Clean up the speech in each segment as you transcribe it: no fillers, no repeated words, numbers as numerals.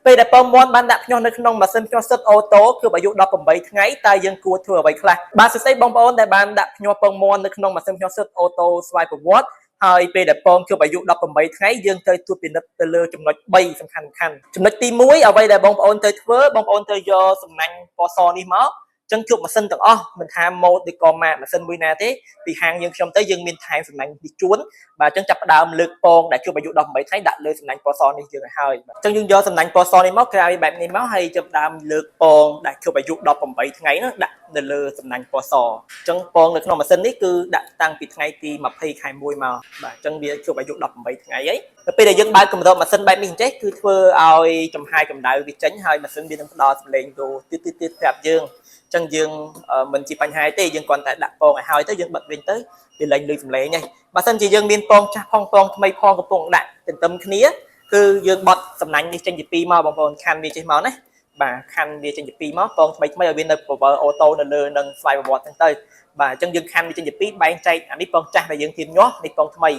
ពេលដែលពងមាន់បានដាក់ភ្ញាស់នៅក្នុងម៉ាស៊ីនភ្ញាស់ស៊ុត auto គឺអាយុ18ថ្ងៃតើយើងគួរធ្វើអ្វីខ្លះបាទសួស្តីបងប្អូនដែលបានដាក់ភ្ញាស់ពងមាន់នៅក្នុងម៉ាស៊ីនភ្ញាស់ស៊ុត auto ស្វ័យប្រវត្តិហើយពេលដែលពងជួបអាយុ18ថ្ងៃយើងត្រូវត្រួតពិនិត្យទៅលើចំណុច3សំខាន់ៗចំណុចទី1អ្វីដែលបងប្អូនត្រូវធ្វើបងប្អូនត្រូវយកសំណាញ់ពណ៌សនេះមកចឹងជួបម៉ាស៊ីនទាំងអស់មិនថាម៉ូតឬក៏ម៉ាកម៉ាស៊ីនមួយណាទេពីហាងយើងខ្ញុំទៅយើងមានថែមសំណាញ់នេះជួនបាទអញ្ចឹងចាប់ផ្ដើមលើកពងដែលជួបអាយុ18ថ្ងៃដាក់លើសំណាញ់ពណ៌សនេះយើងឲ្យហើយបាទអញ្ចឹងយើងយកសំណាញ់ពណ៌សនេះមកក្រោយបែបនេះមកហើយចាប់ផ្ដើមលើកពងដែលជួបអាយុ18ថ្ងៃនោះដាក់នៅលើសំណាញ់ពណ៌សអញ្ចឹងពងនៅក្នុងម៉ាស៊ីននេះគឺដាក់តាំងពីថ្ងៃទី20ខែ1មកបាទអញ្ចឹងវាជួបអាយុ18ថ្ងៃហើយដល់ពេលដែលយើងបើកគម្របម៉ាស៊ីនបែបនេះអញ្ចេះគឺធ្វើឲ្យចំហាយកម្ដៅវាចេញហើយម៉ាស៊ីនវានឹងផ្ដល់សំឡេងទៅទិតទិតប្រាប់យើងចឹងយើងមិនជាបញ្ហាទេយើងគ្រាន់តែដាក់ពងឲ្យហើយទៅយើងបិទវិញទៅវាលែងលឺសំឡេងហើយបើសិនជាយើងមានពងចាស់ផងពងថ្មីផងកំពុងដាក់ទន្ទឹមគ្នាគឺយើងបត់សំណាញ់នេះចេញពី2មកបងប្អូនខណ្ឌវាចេះមកណាបាទខណ្ឌវាចេញពី2មកពងថ្មីថ្មីឲ្យវានៅ power auto នៅលើនឹងស្វ័យប្រវត្តិហ្នឹងទៅបាទអញ្ចឹងយើងខណ្ឌវាចេញពី2បែងចែកអានេះពងចាស់ដែលយើងធៀមញាស់នេះពងថ្មី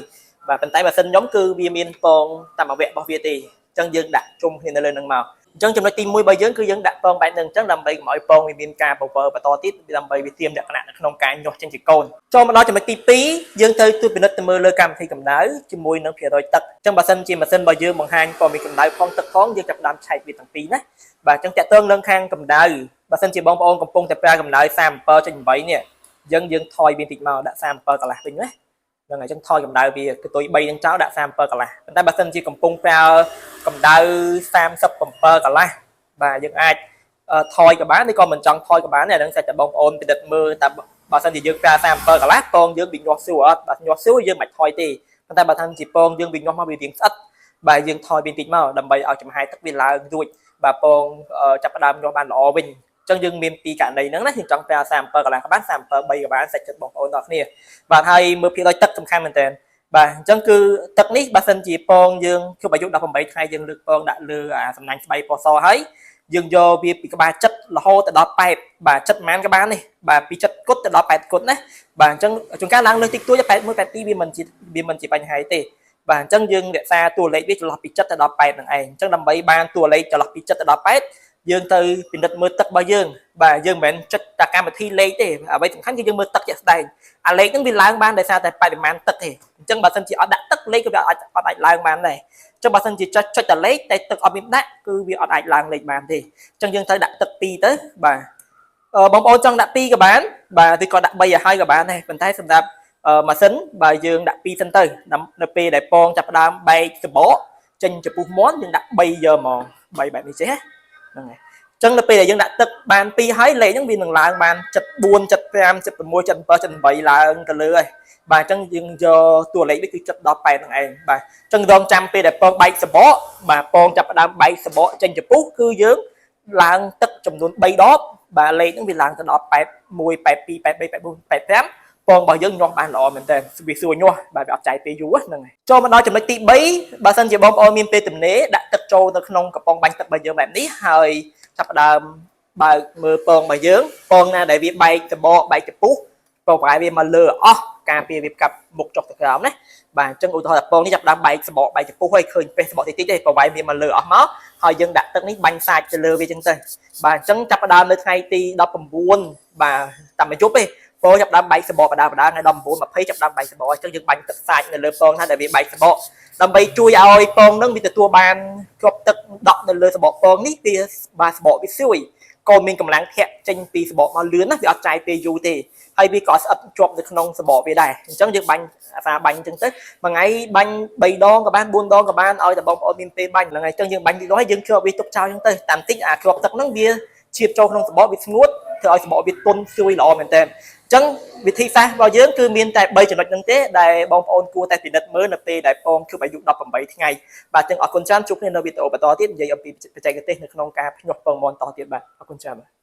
បាទប៉ុន្តែបើសិនខ្ញុំគឺវាមានពងតាមអវៈរបស់វាទេអញ្ចឹងយើងដាក់ជុំគ្នានៅលើនឹងមកអញ្ចឹងចំណុចទី1របស់យើងគឺយើងដាក់ពងបែបហ្នឹងអញ្ចឹងដើម្បីកុំឲ្យពងវាមានការពពើបន្តទៀតដើម្បីវាត្រៀមលក្ខណៈនៅក្នុងការញាស់ចេញជាកូនចូលមកដល់ចំណុចទី2យើងត្រូវត្រួតពិនិត្យទៅមើលលើកម្មវិធីកម្ដៅជាមួយនឹងភាគរយទឹកអញ្ចឹងបើសិនជាម៉ាស៊ីនរបស់យើងបង្ហាញព័ត៌មានកម្ដៅផងទឹកផងយើងចាប់ផ្ដើមឆែកវាទាំងពីរណាបាទអញ្ចឹងតកតងនឹងខាងកម្ដៅបើសិនជាបងប្អូនកំពុងតែប្រើកម្ដៅ37.8នេះយើងយើងថយវាបន្តិចមកដាក់37កន្លះវិញណាហ្នឹងហើយអញ្ចឹងថយកម្ដៅវាកន្ទុយ3នឹងចោលដាក់37កន្លះប៉ុន្តែបើសិនជាកំពុងប្រើកម្ដៅ37កន្លះបាទយើងអាចថយក៏បានឬក៏មិនចង់ថយក៏បានដែរហ្នឹងសិតតែបងប្អូនពិនិត្យមើលតែបើសិនជាយើងប្រើ37កន្លះពងយើងវាញាស់ស្រួលអត់បើញាស់ស្រួលយើងមិនថយទេប៉ុន្តែបើថាជាពងយើងវាញាស់មកវារៀងស្អិតបាទយើងថយវាបន្តិចមកដើម្បីឲ្យចំហាយទឹកវាឡើងរួចបាទពងចាប់ផ្ដើមញាស់បានល្អវិញអញ្ចឹងយើងមានពីរករណីហ្នឹងណាយើងចង់ប្រើ37កន្លះក៏បាន37 3ក៏បានសាច់ចិត្តបងប្អូនទាំងគ្នាបាទហើយមើលភាគរយទឹកសំខាន់មែនតើបាទអញ្ចឹងគឺទឹកនេះបើសិនជាពងយើងជប់អាយុ18ថ្ងៃយើងលើកពងដាក់លើអាសំណាញ់ស្បៃពណ៌សហើយយើងយកវាពីក្បាលចិត្តរហូតទៅដល់8បាទចិត្តប៉ុន្មានក៏បាននេះបាទពីចិត្តគុតទៅដល់8គុតណាបាទអញ្ចឹងជួនកាលឡើងលើតិចតួច81 82វាមិនជាបញ្ហាទេបាទអញ្ចឹងយើងរក្សាតួលេខវាចន្លោះពី7ទៅដល់8នឹងឯងអញ្ចឹងដើម្បីបានតួលេខចន្លោះពី7ទៅដល់8យើងទៅពិនិត្យមើលទឹករបស់យើងបាទយើងមិនមែនចុចតែកម្មវិធីលេខទេអ្វីសំខាន់គឺយើងមើលទឹកជាក់ស្ដែងអាលេខហ្នឹងវាឡើងបានដោយសារតែបរិមាណទឹកទេអញ្ចឹងបើសិនជាអត់ដាក់ទឹកលេខក៏វាអត់អាចឡើងបានដែរអញ្ចឹងបើសិនជាចុចចុចតែលេខតែទឹកអត់មានដាក់គឺវាអត់អាចឡើងលេខបានទេអញ្ចឹងយើងត្រូវដាក់ទឹក2ទៅបាទបងប្អូនចង់ដាក់2ក៏បានបាទឬក៏ដាក់3ឲ្យហើយក៏បានដែរប៉ុន្តែសម្រាប់ម៉ាស៊ីនបើយើងដាក់2សិនទៅនៅពេលដែលពងចាប់ផ្ដើមបែកសបកចេញចំពុះមាន់យើងដាក់3យកហ្មង3បែបនេះចេះហ្នឹងហើយចឹងនៅពេលដែលយើងដាក់ទឹកបាន2ហើយលេខហ្នឹងវានឹងឡើងបាន74 75 76 77 78ឡើងទៅលើហើយបាទអញ្ចឹងយើងយកតួលេខនេះគឺ7ដល់8ហ្នឹងឯងបាទអញ្ចឹងរងចាំពេលដែលពងបែកសបកបាទពងចាប់ផ្ដើមបែកសបកចេញចំពុះគឺយើងឡើងទឹកចំនួន3ដបបាទលេខហ្នឹងវាឡើងទៅដល់81 82 83 84 85ពងរបស់យើងញាស់បានល្អមែនតើវាស្រួលញាស់បាទវាអត់ចាយពេលយូរហ្នឹងហើយចូលមកដល់ចំណុចទី3បើសិនជាបងប្អូនមានពេលទំនេរដាក់ទឹកចូលទៅក្នុងកំប៉ុងបាញ់ទឹករបស់យើងបែបនេះហើយចាប់ផ្ដើមបើកមើលពងរបស់យើងពងណាដែលវាបែកសបកបែកចំពុះពងប្រែវាមកលើអស់ការពារវាកាប់មុខចុះទៅក្រោមណាបាទអញ្ចឹងឧទាហរណ៍ថាពងនេះចាប់ដើមបែកសបកបែកចំពុះហើយឃើញពេះសបកតិចតិចទេប្រវាយវាមកលើអស់មកហើយយើងដាក់ទឹកនេះបាញ់សាច់ទៅលើវាអញ្ចឹងទៅបាទអញ្ចឹងចាប់ផ្ដើមនៅថ្ងៃទី19បាទតាមមួយយប់ទេពងចាប់ដើមបែកសបកបដាបដាថ្ងៃ19 20ចាប់ដើមបែកសបកអញ្ចឹងយើងបាញ់ទឹកសាច់នៅលើពងថាដែលវាបែកសបកដើម្បីជួយឲ្យពងនឹងវាទទួលបានជាប់ទឹកដក់នៅលើសបកពងនេះវាបាទសបកវាស្រួយកូនមានកម្លាំងធាក់ចេញពីសបកមកលឿនណាវាអត់ចាយពេលយូរទេហើយវាក៏ស្អិតជាប់នៅក្នុងសបកវាដែរអញ្ចឹងយើងបាញ់អាសាបាញ់អញ្ចឹងទៅមួយថ្ងៃបាញ់3ដងក៏បាន4ដងក៏បានឲ្យតែបងប្អូនមានពេលបាញ់ហ្នឹងហើយអញ្ចឹងយើងបាញ់ទីដងហើយយើងគ្របវាទុកចោលអញ្ចឹងទៅតាមតិចអាគ្រាប់ទឹកហ្នឹងវាជ្រាបចូលក្នុងសបកវាស្ងួតធ្វើឲ្យសបកវាទន់ស្រួយល្អមែនតើអញ្ចឹងវិធីសាស្ត្ររបស់យើងគឺមានតែ3ចំណុចហ្នឹងទេដែលបងប្អូនគួរតែពិនិត្យមើលនៅពេលដែលពងជួបអាយុ18ថ្ងៃបាទអញ្ចឹងអរគុណច្រើនជួបគ្នានៅវីដេអូបន្តទៀតនិយាយអំពីបច្ចេកទេសនៅក្នុងការភ្ញាស់ពងមាន់តទៀតបាទអរគុណច្រើនបាទ។